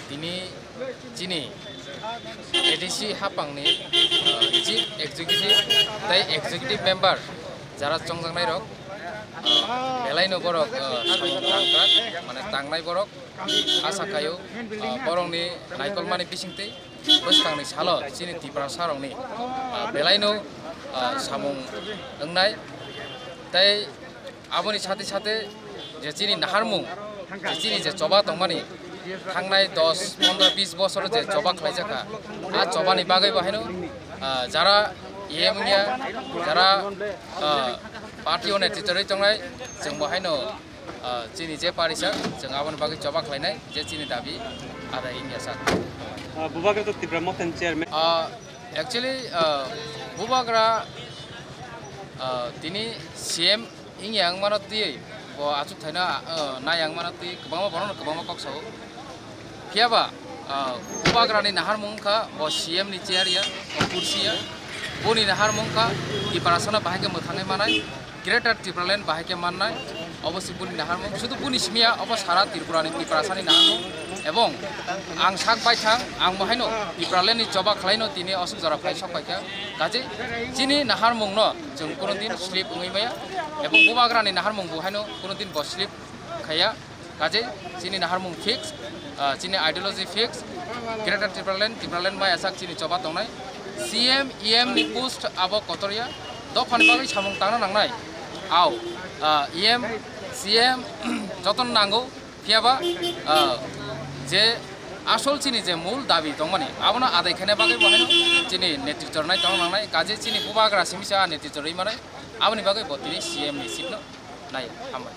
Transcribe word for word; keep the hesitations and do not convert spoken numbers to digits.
Tini chini A D C hapangni, uh, Chief Executive tei Executive Member jara chongjaknairok, uh, belaino borok, uh, samung tangkrak, mane tangnai borok, asa kaio, uh, borokni naikolmani bisingtwi bwskangni salo chini Tiprasarokni, uh, belaino, uh, samung wngnai tei Aboni sate sate je chini naharmung, je chini je choba tongmani, thangnai dos, pondro, bis bosor je choba khlaijakha, a chobani bagwi bo haino, ah, jara E M wngya, jara, ah, party o netrito rwi tongnai, chwng bo haino, ah, chini je parisa, chwng aboni bagwi choba khlainai, je chini dabi adai wngya sak. Ah, Bubagra to Tipra Motha ni chairman. Ah, actually, ah, Bubagra, ah, tini C M wngya wng mano twi, bo achuk thaino, ah, nai wng mano twi, kwbangma borokno kwbangma kok sao. Phiya ba, ah, Bubagrani naharmung wngkha bo C M ni chair ya, bo kursi ya. Boni naharmung wngkha Tiprasano bahai khe mwthangwi manai, Greater Tipraland bahai khe mannai, obo se boni naharmung. Sudu boni simi ya, obo sara Tripurani Tiprasani naharmung. Ebong ang sak baithang, ang bo haino Tipralandni choba khlaino tini osuk jora phai sok paikha. Kaje chini naharmungno chwng kuno din slip wngwi maya, ebong Bubagrani naharmung bo haino kuno din bo slip khaya. Kaje chini naharmung fix, ah, chini ideology fix, Greater Tipraland, Tipraland mai asak chini choba tongnai. C M, E M ni post abo kotorya, dophani bagwi samung tangna nangnai. Au, ah, E M, C M jotono nango, phiya ba, ah, je asol chini je mul dabi tongmani, abono adai khaina bagwi bo haino chini netrito rwnai tongna nangnai. Kaje chini Bubagra simi se a netrito rwi manai, aboni bagwi bo tini C M ni seat no nai hambai.